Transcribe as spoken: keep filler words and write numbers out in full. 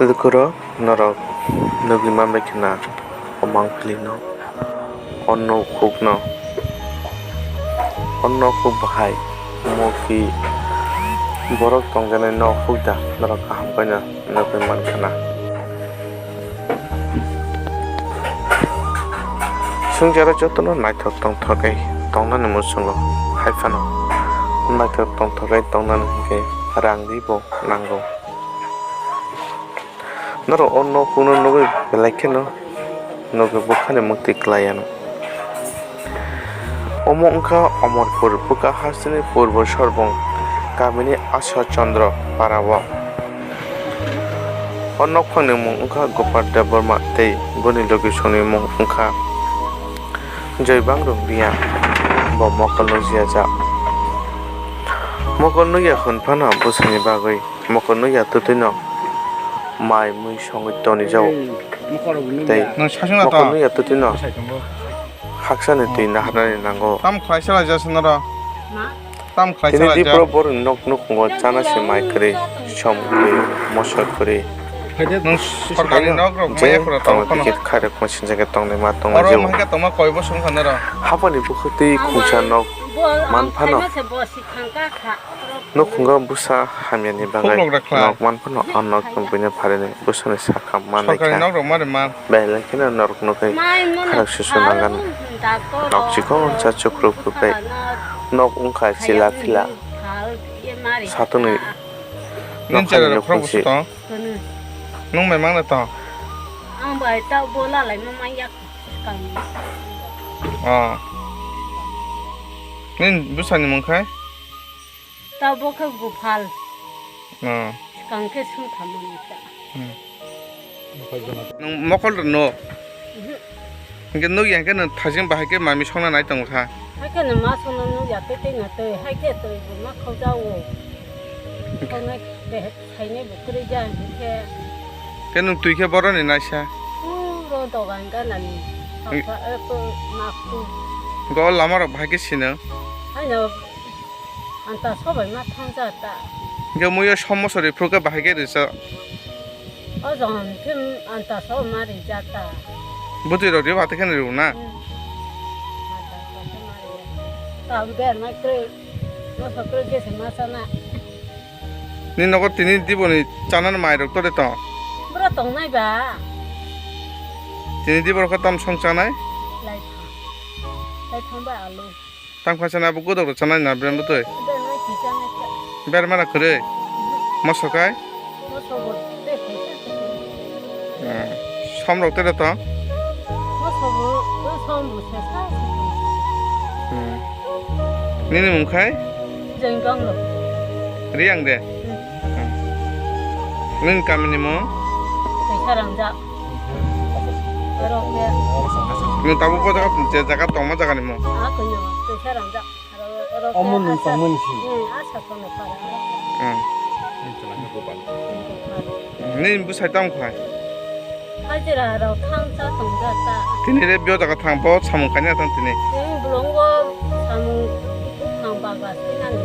Lukurok norok nugwi manbai khna o mangpili no, o nok huk no, o nok huk bahai omo ki borok tongjanai nok huk da norok kaham bai no nugwi man khna. Swngcharo jotono naithok tongthok khe tongnani muchungo, hai phano naithok tongthok khe tongnani hinkhe rang ri bo nango. Norok o nok hukno nugwi belai kheno nugwi bukhani mukti kwlai ano. Omo wngkha Omorpur bwkha hasteni Purbo Sorbong kamini Asha Chandra para o. O nokphangni mung wngkha Gopal Debbarma tei boni logisongni mung wngkha Joybang Rungdia, bo mokol nukjiyajak. Mokol nukya hwn phano bwsani bagwi mokol nukya twtwino mai mui songwi tonijao tei mokol nukya twtwino haksani twi naharnani nango. Tam khlai salai jasa noro. Ma? Tam khlai salai jasa. Tini Dipro borokni nok nukhungo chana se mai kwrwi, som kwrwi, moso kwrwi. Nwng sorkari nok rok maya khura tongo phano. Ticket khairok ma sinjak khe tongnai ma tongo jeo. Oro maikha tongma koi bosong kha noro. Hapani bukhuk twi khungsa nok man phano. Nukhungo bwsa hamyani bagwi nok man phano, o nok tong buino pharini bwsani sakha manwi kha. Sorkari nok rok mari man. Belai kheno norok nugwi kharak susu nangani. Nok chikon cha chukruk kwbai. Nok wngkha chila phila. Satungni nok chera rok khorok busu tong. Nwng mai mangna tong. Ang bai ta bola lai ma manya kang. Oh. Nini bwsani mung khai? Tabuk khe Gopal. Oh. Swkang khe swngtham manwi ta. Hmm. Nwng mokol rwno? Mhm. Hinkhe nukya hinkhe nwng thajeng bahai khe mami songna nai tongo kha. Hai khe nwng ma songna nukya tei tei no twi, hai khe twi bo ma khaujago. Hinkhe songna khe. Thainai bo kwrwi ja hinkhe. Khe nwng twi khe boroni naisa? Puro dogan ganani. Hi- Sakha, eh, to, nakhu. Go lama rok bahai khe sino? Haino anta sobai ma thangja ta. Hinkhe muiyo somosori phuru khe bahai khe risa? O jong khe anta sobai ma rija ta. Bwtwi rok rio hati khe rw na? Hmm. Anta sobai ma rija. Ta berma kwrwi. Moso kwrwi gese ma chana. Ni nogo tini diboni chanani mai rok tore tong? Boro tongnai ba. Tini dibo rok tam song chanai? Laithang. Laithang ba alu. Tang pha chana abo godok rok chanai na brem bwtwi? Ber mai ki chanai ka. Ber mana kwrwi? Moso kai? Moso bo de phaisa. Hmm. Som rok tore tong? Moso bo, bo som bo sesa. Hmm. Nini mung khai? Jengkang lo. Riang de? Hmm. Hmm. Nini kami ni mung? Kaisa rangjak. Oro ke. Nini tabuk bo jaga, je jaga tongma jaga ni mung? Ah, kuno, kaisa rangjak. Omo nwng tongmani si. Hmm. Nini bwsai tamo khai? Hajira rok thang cha tong ja ta. Tini re bio jaga thang bo samung kaina thang tini. Tini bolongo samung thang baga sinani.